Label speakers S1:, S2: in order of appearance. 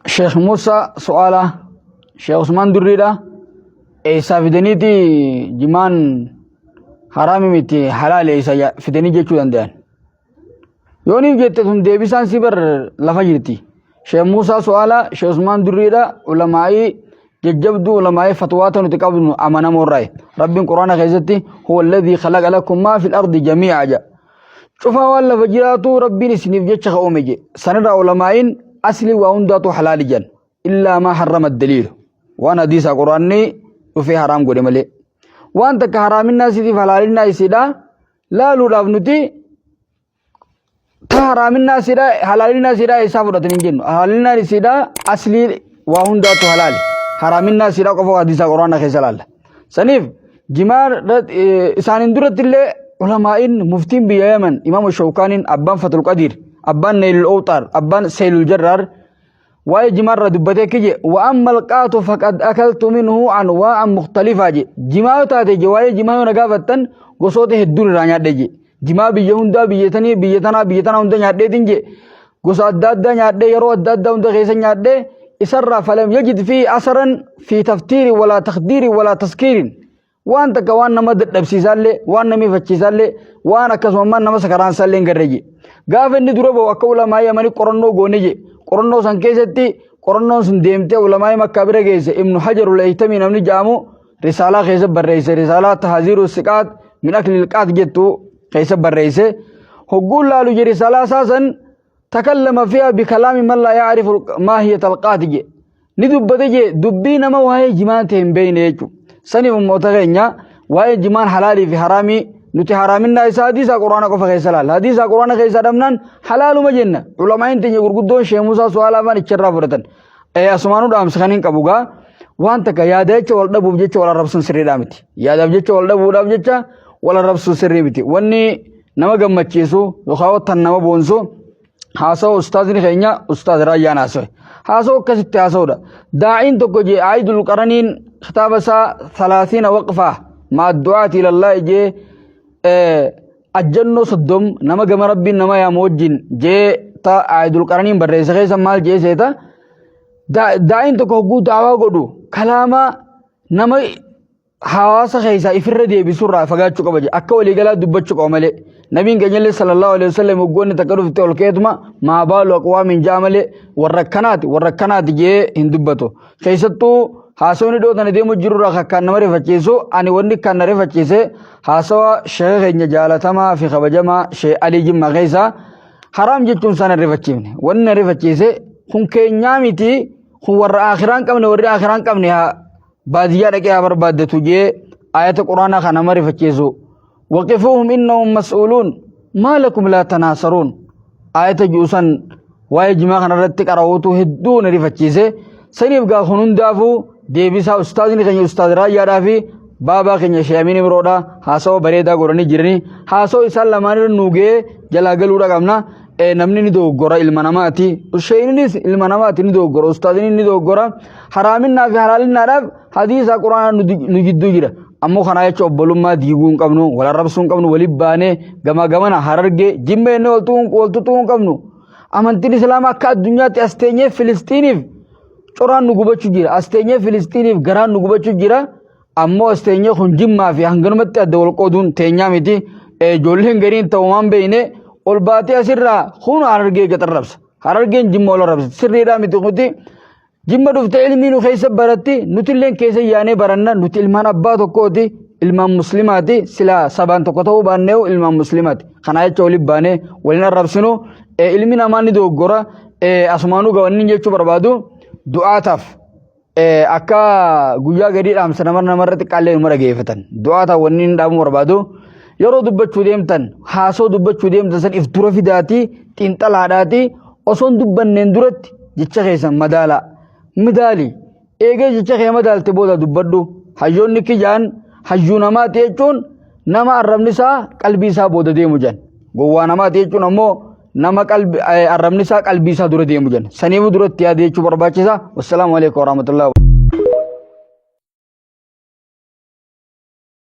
S1: Sheekh Muusaa Su'aalaa Sheekh Usmaan Durriidha. Eessaa fidaniiti jimaan haraami miti halaali eessa fidanii jechuu danda'an. Yoo niif jette tun deebisaan si bar lafa jirti. Sheekh Muusaa Su'aalaa Sheekh Usmaan Durriidha ulamaa'ii jajjabduu ulamaa'ii fatwaata nuti qabnu amanamoo irraayi. Rabbiin Quraana keessatti huwa alladhii khalaqa lakum maa fil ardi jamii'a jedha. Cufaa waan lafa jiraatu Rabbiin isiniif jecha ka uume je. Sanirraa ulamaa'iin aslii waa hundaatu halaali jan. Illaa maa harrama daliilu. Waan hadiisaa Quraanni dhufee haraam godhe malee. Waan takka haraaminnaa isiitiif halaalinnaa isiidha laaluudhaaf nuti ta haraaminnaa isiidha halaalinnaa isiidha eessaa fudhatan hin jennu. Halaalinnaan isiidha aslii waa hundaatu halaali. Haraaminnaa isiidha qofa hadiisaa Quraana keessa laalla. Saniif jimaa isaaniin duratti illee ulamaa'iin muftiin biyya Yaman Imaam Shawkaaniin abbaan Fatul Qadiir abbaan Nailul Owxaar abbaan Seylul Jarraar waa'ee jimaa irraa dubbatee kije wa amma alqaatu faqad akaltu minhu anwaa'an mukhtalifaa je jimaa yoo taate je waa'ee jimaa yoo na gaafattan gosoota hedduun irraa nyaadhe je jimaa biyya hundaa biyya tanii biyya tanaa biyya tanaa hunda nyaadheetiin je gosa adda addaa nyaadhee yeroo adda addaa hunda keessa nyaadhee isarraa falam yajid fi asaran fi taftiiri walaa takdiiri walaa taskiirin waan takka waan nama dadhabsiisaallee waan nama ifachiisaallee waan akkasuma nama sakaraansaallee hin garre je gaafa inni dura ba'u akka ulamaa yamanii qorannoo goone je qorannoo san keessatti qorannoon sun deemtee ulamaa makkaa bira geesse ibnu hajarul haytamii namni ja'amu risaalaa keessa barreesse risaalaa tahaziiru siqaat min aklil qaat jettu keessa barreesse hogguun laalu je risaalaa isaa san takallama fiha bikalaami man laa yacrifu maahiyata alqaati je ni dubbate je dubbii nama waa'ee jimaan ta'e hin beekne jechuudha. Saniif ummata keenya waa'ee jimaan halaalii fi haraamii nuti haraaminaa isaa hadiisaa quraana qofa keessa laalla. Hadiisaa quraana keessa dhabnaan halaaluma jenna. Ulamaa'in teenya gurguddoon Sheekh Muusaa Su'aalaa faan icharraa fudhatan. Asumaanuu dhaamsa kan hin qabu gaa waan takka yaada jecha wal dhabuuf jecha wal arrabsuun sirriidhaa miti. Yaadaaf jecha wal dhabuudhaaf jecha wal arrabsuun sirrii miti. Wanni nama gammachiisu yookaan tan nama boonsu haasawa ustaazni keenya ustaaz Raayyaan haasawe. Haasawa akkasitti haasawudha. Daa'iin tokko jee Aayidul Qaraniin kitaaba isaa salaasiina waqfaa maa du'aati ilallaa jee ajjannoo soddom nama gama rabbiin nama yaamu wajjin jee ta Aayidul Qaraniin barreesse keessa maal jee seeta. Daa'iin tokko hogguu daawaa godhu kalaama nama hawaasa keessaa ifirra deebisurraa fagaachuu qaba jedhe akka waliigalaa dubbachuu qaba malee nabiin keenyallee sallallahu alaihi wasallam hoggoonni takka dhufte ol keetuma maa baalu aqwaamin jaa malee warra akkanaati warra akkanaati jee hin dubbatu keessattuu haasawni dhiyoo tana deemu jirurraa akkaan nama rifachiisu ani wanni kan na rifachiise haasawa sheeka keenya jaalatamaa fi kabajamaa shee Alii Jimmaa keessaa haraam jechuun isaan hin rifachiifne wanni na rifachiise kun keenyaa miti kun warra aakhiraan qabne warri aakhiraan qabne haa baadiyyaa dhaqee haa barbaaddatu jee ayata quraanaa kana nama rifachiisu waqifuuhum innahum mas'uuluun maa lakum laa tanaasaruun ayata ji'u san waa'ee jimaa kana irratti qara'uutu hedduu na rifachiise saniif gaa kun hundaafuu deebisaa ustaazni keenya ustaaz raayyaadhaa fi baabaa keenya shee amiin imroodha haasawa bareedaa godhanii jiranii haasawa isaan lamaanirra nuu ga'ee jalaa galuudha qabna namni ni dogoggora ilma namaati sheeyninis ilma namaati ni dogoggora ustaazini ni dogoggora haraaminaa fi halaalinnaadhaaf hadiisa quraana nu jidduu jira ammoo kanaa jecha obbolummaa diiguu hin qabnu wal arrabsuu hin qabnu waliin baanee gamaa gamana harargee jimma jennee wal tuxuu hin qabnu amantiin islaamaa akka addunyaatti as teenyee filistiiniif coraan nu gubachuu jira as teenyee filistiiniif garaan nu gubachuu jira Ammoo as teenyee kun jimmaa fi hanganumatti adda wal qooduun teenyaa miti. Ijoolleen gariin ta'umaan beekne ol baatee asirraa kun harargee gaxarrabsa. Harargeen jimma ol arrabsa. Sirriidhaa miti kuti. Jimma dhuftee ilmii nu keessa baratti nutilleen keessa yaanee baranna nuti ilmaan abbaa tokkooti ilmaan muslimaati silaa sabaan tokko ta'uu baannee ilmaan muslimaati. Kanaa jecha waliin baanee waliin arrabsinu ilmi namaa ni dogoggora asumaanuu gawanni jechuu barbaadu du'aataaf. Akka guyyaa gadii dhaamsa nama namarra xiqqaallee numa dhageeffatan. Du'aa ta'an wanni inni dhaamuu barbaadu yeroo dubbachuu deemtan haasoo dubbachuu deemtan san if dura fidaatii xiinxalaadhaatii osoo hin dubbanneen duratti jecha keessan madaalaa. Midaali eegee jecha kee madaalte booda dubbadhu. Hayyoonni kiyyaan hayyuu namaati jechuun nama arrabni isaa qalbii isaa booda deemu jedhan. Gowwaa namaati jechuun ammoo nama qalbi arrabni isaa qalbii isaa dura deemu jenna. Saniifuu duratti yaada jechuu barbaachisa. Wassalaamu alaikum warahmatullahi.